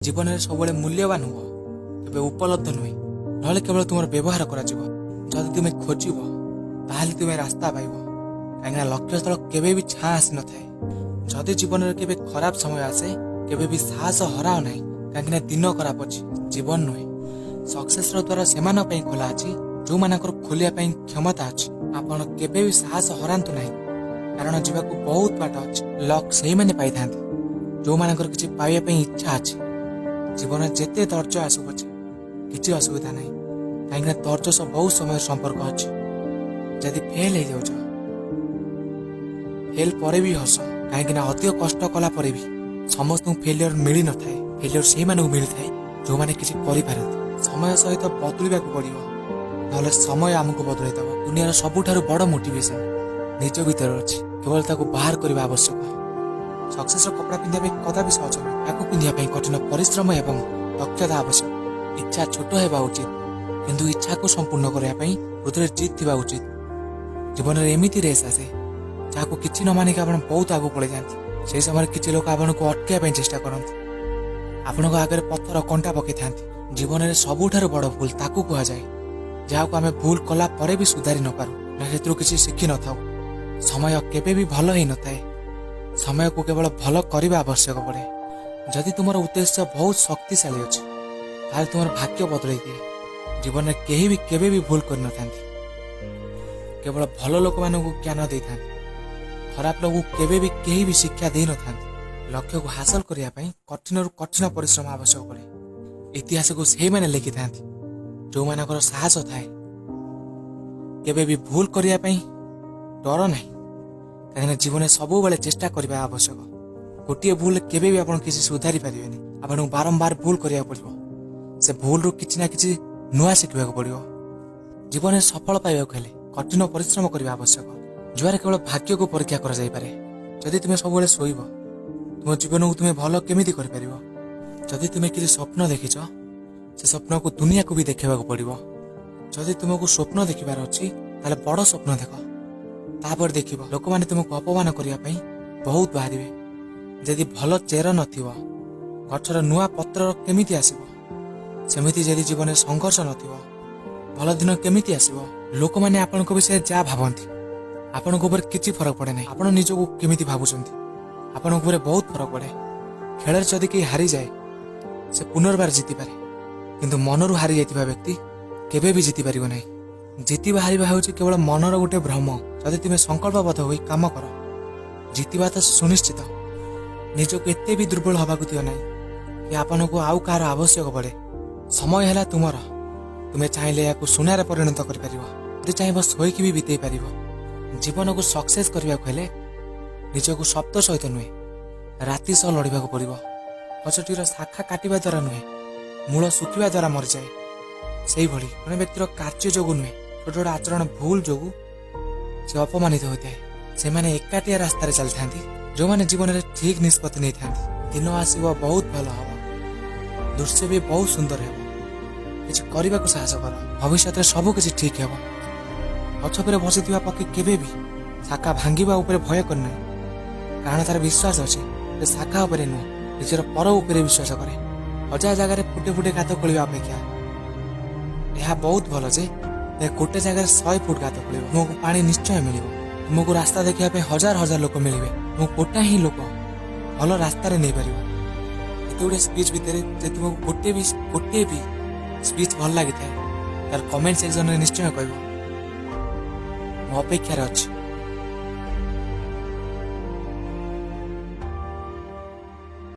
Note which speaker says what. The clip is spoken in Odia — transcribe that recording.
Speaker 1: ଜୀବନରେ ସବୁବେଳେ ମୂଲ୍ୟବାନ ହୁଅ, କେବେ ଉପଲବ୍ଧ ନୁହେଁ, ନହେଲେ କେବଳ ତୁମର ବ୍ୟବହାର କରାଯିବ। ଯଦି ତୁମେ ଖୋଜିବ, ତାହେଲେ ତୁମେ ରାସ୍ତା ପାଇବ, କାହିଁକିନା ଲକ୍ଷ୍ୟସ୍ଥଳ କେବେ ବି ଛାଁ ଆସିନଥାଏ। ଯଦି ଜୀବନରେ କେବେ ଖରାପ ସମୟ ଆସେ, କେବେ ବି ସାହସ ହରାଅ ନାହିଁ, କାହିଁକିନା ଦିନ ଖରାପ ଅଛି, ଜୀବନ ନୁହେଁ। ସକ୍ସେସର ଦ୍ୱାର ସେମାନଙ୍କ ପାଇଁ ଖୋଲା ଅଛି, ଯୋଉମାନଙ୍କର ଖୋଲିବା ପାଇଁ କ୍ଷମତା ଅଛି। ଆପଣ କେବେ ବି ସାହସ ହରାନ୍ତୁ ନାହିଁ, କାରଣ ଯିବାକୁ ବହୁତ ବାଟ ଅଛି। ଲକ୍ ସେଇମାନେ ପାଇଥାନ୍ତି, ଯୋଉମାନଙ୍କର କିଛି ପାଇବା ପାଇଁ ଇଚ୍ଛା ଅଛି। ଜୀବନରେ ଯେତେ ଧୈର୍ଯ୍ୟ ଆସୁ ପଛେ, କିଛି ଅସୁବିଧା ନାହିଁ, କାହିଁକିନା ଧୈର୍ଯ୍ୟ ସହ ବହୁତ ସମୟ ସମ୍ପର୍କ ଅଛି। ଯଦି ଫେଲ୍ ହେଇଯାଉଛ, ଫେଲ୍ ପରେ ବି ହସ, କାହିଁକିନା ଅଧିକ କଷ୍ଟ କଲା ପରେ ବି ସମସ୍ତଙ୍କୁ ଫେଲିୟର ମିଳିନଥାଏ। ଫେଲିୟର ସେଇମାନଙ୍କୁ ମିଳିଥାଏ, ଯୋଉମାନେ କିଛି କରିପାରନ୍ତି। ସମୟ ସହିତ ବଦଳିବାକୁ ପଡ଼ିବ, ନହେଲେ ସମୟ ଆମକୁ ବଦଳେଇ ଦେବ। ଦୁନିଆର ସବୁଠାରୁ ବଡ଼ ମୋଟିଭେସନ ନିଜ ଭିତରେ ଅଛି, କେବଳ ତାକୁ ବାହାର କରିବା ଆବଶ୍ୟକ। ସକ୍ସେସର କପଡ଼ା ପିନ୍ଧିବା ପାଇଁ କଦାପି ସହଜ ନୁହେଁ। ତାକୁ ପିନ୍ଧିବା ପାଇଁ କଠିନ ପରିଶ୍ରମ ଏବଂ ଦକ୍ଷତା ଆବଶ୍ୟକ। ଇଚ୍ଛା ଛୋଟ ହେବା ଉଚିତ, କିନ୍ତୁ ଇଚ୍ଛାକୁ ସମ୍ପୂର୍ଣ୍ଣ କରିବା ପାଇଁ ହୃଦୟରେ ଜିଦ୍ ଥିବା ଉଚିତ। ଜୀବନରେ ଏମିତି ରେସ୍ ଆସେ, ଯାହାକୁ କିଛି ନ ମାନିକି ଆପଣ ବହୁତ ଆଗକୁ ପଳେଇ ଯାଆନ୍ତି। ସେହି ସମୟରେ କିଛି ଲୋକ ଆପଣଙ୍କୁ ଅଟକାଇବା ପାଇଁ ଚେଷ୍ଟା କରନ୍ତି, ଆପଣଙ୍କ ଆଗରେ ପଥର କଣ୍ଟା ପକେଇଥାନ୍ତି। ଜୀବନରେ ସବୁଠାରୁ ବଡ଼ ଭୁଲ ତାକୁ କୁହାଯାଏ, ଯାହାକୁ ଆମେ ଭୁଲ କଲା ପରେ ବି ସୁଧାରି ନପାରୁ ନା ସେଥିରୁ କିଛି ଶିଖି ନଥାଉ। ସମୟ କେବେ ବି ଭଲ ହେଇନଥାଏ, ସମୟକୁ କେବଳ ଭଲ କରିବା ଆବଶ୍ୟକ ପଡ଼େ। ଯଦି ତୁମର ଉଦ୍ଦେଶ୍ୟ ବହୁତ ଶକ୍ତିଶାଳୀ ଅଛି, ତାହେଲେ ତୁମର ଭାଗ୍ୟ ବଦଳେଇ ଦିଏ। ଜୀବନରେ କେହି ବି କେବେ ବି ଭୁଲ କରିନଥାନ୍ତି। କେବଳ ଭଲ ଲୋକମାନଙ୍କୁ ଜ୍ଞାନ ଦେଇଥାନ୍ତି, ଖରାପ ଲୋକକୁ କେବେ ବି କେହି ବି ଶିକ୍ଷା ଦେଇନଥାନ୍ତି। ଲକ୍ଷ୍ୟକୁ ହାସଲ କରିବା ପାଇଁ କଠିନରୁ କଠିନ ପରିଶ୍ରମ ଆବଶ୍ୟକ ପଡ଼େ। ଇତିହାସକୁ ସେଇମାନେ ଲେଖିଥାନ୍ତି, ଯୋଉମାନଙ୍କର ସାହସ ଥାଏ। କେବେ ବି ଭୁଲ କରିବା ପାଇଁ ଡର ନାହିଁ, କାହିଁକିନା ଜୀବନରେ ସବୁବେଳେ ଚେଷ୍ଟା କରିବା ଆବଶ୍ୟକ। ଗୋଟିଏ ଭୁଲ କେବେ ବି ଆପଣ କିଛି ସୁଧାରି ପାରିବେନି। ଆପଣଙ୍କୁ ବାରମ୍ବାର ଭୁଲ କରିବାକୁ ପଡ଼ିବ, ସେ ଭୁଲରୁ କିଛି ନା କିଛି ନୂଆ ଶିଖିବାକୁ ପଡ଼ିବ। ଜୀବନରେ ସଫଳ ପାଇବାକୁ ହେଲେ କଠିନ ପରିଶ୍ରମ କରିବା ଆବଶ୍ୟକ। ଜୁଆରେ କେବଳ ଭାଗ୍ୟକୁ ପରୀକ୍ଷା କରାଯାଇପାରେ। ଯଦି ତୁମେ ସବୁବେଳେ ଶୋଇବ, ତୁମ ଜୀବନକୁ ତୁମେ ଭଲ କେମିତି କରିପାରିବ? ଯଦି ତୁମେ କିଛି ସ୍ୱପ୍ନ ଦେଖିଛ, ସେ ସ୍ୱପ୍ନକୁ ଦୁନିଆକୁ ବି ଦେଖେଇବାକୁ ପଡ଼ିବ। ଯଦି ତୁମକୁ ସ୍ୱପ୍ନ ଦେଖିବାର ଅଛି, ତାହେଲେ ବଡ଼ ସ୍ୱପ୍ନ ଦେଖ। ତାପରେ ଦେଖିବ, ଲୋକମାନେ ତୁମକୁ ଅପମାନ କରିବା ପାଇଁ ବହୁତ ବାହାରିବେ। ଯଦି ଭଲ ଚେର ନଥିବ, ଗଛର ନୂଆ ପତ୍ର କେମିତି ଆସିବ? ସେମିତି ଯଦି ଜୀବନରେ ସଂଘର୍ଷ ନଥିବ, ଭଲ ଦିନ କେମିତି ଆସିବ? ଲୋକମାନେ ଆପଣଙ୍କ ବିଷୟରେ ଯାହା ଭାବନ୍ତି, ଆପଣଙ୍କ ଉପରେ କିଛି ଫରକ ପଡ଼େ ନାହିଁ। ଆପଣ ନିଜକୁ କେମିତି ଭାବୁଛନ୍ତି, ଆପଣଙ୍କ ଉପରେ ବହୁତ ଫରକ ପଡ଼େ। ଖେଳରେ ଯଦି କେହି ହାରିଯାଏ, ସେ ପୁନର୍ବାର ଜିତିପାରେ, କିନ୍ତୁ ମନରୁ ହାରି ଯାଇଥିବା ବ୍ୟକ୍ତି କେବେ ବି ଜିତିପାରିବ ନାହିଁ। ଜିତିବା ହାରିବା ହେଉଛି କେବଳ ମନର ଗୋଟେ ଭ୍ରମ। ଯଦି ତୁମେ ସଂକଳ୍ପବଦ୍ଧ ହୋଇ କାମ କର, ଜିତିବା ତ ସୁନିଶ୍ଚିତ। ନିଜକୁ ଏତେ ବି ଦୁର୍ବଳ ହେବାକୁ ଦିଅ ନାହିଁ କି ଆପଣଙ୍କୁ ଆଉ କାହାର ଆବଶ୍ୟକ ପଡ଼େ। ସମୟ ହେଲା ତୁମର। ତୁମେ ଚାହିଁଲେ ଏହାକୁ ସୁନାରେ ପରିଣତ କରିପାରିବ, ଯଦି ଚାହିଁବ ଶୋଇକି ବି ବିତେଇ ପାରିବ। ଜୀବନକୁ ସକ୍ସେସ୍ କରିବାକୁ ହେଲେ ନିଜକୁ ଶବ୍ଦ ସହିତ ନୁହେଁ, ରାତି ସହ ଲଢ଼ିବାକୁ ପଡ଼ିବ। ଗଛଟିର ଶାଖା କାଟିବା ଦ୍ୱାରା ନୁହେଁ, ମୂଳ ଶୁଖିବା ଦ୍ୱାରା ମରିଯାଏ। ସେଇଭଳି ଜଣେ ବ୍ୟକ୍ତିର କାର୍ଯ୍ୟ ଯୋଗୁଁ ନୁହେଁ, ଛୋଟ ଛୋଟ ଆଚରଣ ଭୁଲ ଯୋଗୁଁ ସେ ଅପମାନିତ ହୋଇଥାଏ। ସେମାନେ ଏକାଟିଆ ରାସ୍ତାରେ ଚାଲିଥାନ୍ତି, ଯେଉଁମାନେ ଜୀବନରେ ଠିକ୍ ନିଷ୍ପତ୍ତି ନେଇଥାନ୍ତି। ଦିନ ଆସିବ, ବହୁତ ଭଲ ହବ, ଦୃଶ୍ୟ ବି ବହୁତ ସୁନ୍ଦର ହେବ। କିଛି କରିବାକୁ ସାହସ କର, ଭବିଷ୍ୟତରେ ସବୁ କିଛି ଠିକ୍ ହେବ। ଗଛ ଉପରେ ବସିଥିବା ପକ୍ଷୀ କେବେ ବି ଶାଖା ଭାଙ୍ଗିବା ଉପରେ ଭୟ କରିନାହିଁ, କାରଣ ତାର ବିଶ୍ୱାସ ଅଛି, ସେ ଶାଖା ଉପରେ ନୁହଁ, ନିଜର ପର ଉପରେ ବିଶ୍ୱାସ କରେ। ହଜାର ଜାଗାରେ ଫୁଟେ ଫୁଟେ ଗାତ ଖୋଳିବା ଅପେକ୍ଷା ଏହା ବହୁତ ଭଲ ଯେ ଗୋଟେ ଜାଗାରେ 100 ଫୁଟ ଗାତ ଖୋଳିବ, ତୁମକୁ ପାଣି ନିଶ୍ଚୟ ମିଳିବ। ତୁମକୁ ରାସ୍ତା ଦେଖିବା ପାଇଁ ହଜାର ହଜାର ଲୋକ ମିଳିବେ, ତୁମକୁ ଗୋଟା ହିଁ ଲୋକ ଭଲ ରାସ୍ତାରେ ନେଇପାରିବ। ଏତେ ଗୁଡ଼ିଏ ସ୍ପିଚ୍ ଭିତରେ ଯଦି ତୁମକୁ ଗୋଟିଏ ବି ସ୍ପିଚ୍ ଭଲ ଲାଗିଥାଏ, ତାର କମେଣ୍ଟ ସେକ୍ସନରେ ନିଶ୍ଚୟ କହିବ। ମୁଁ ଅପେକ୍ଷାରେ ଅଛି।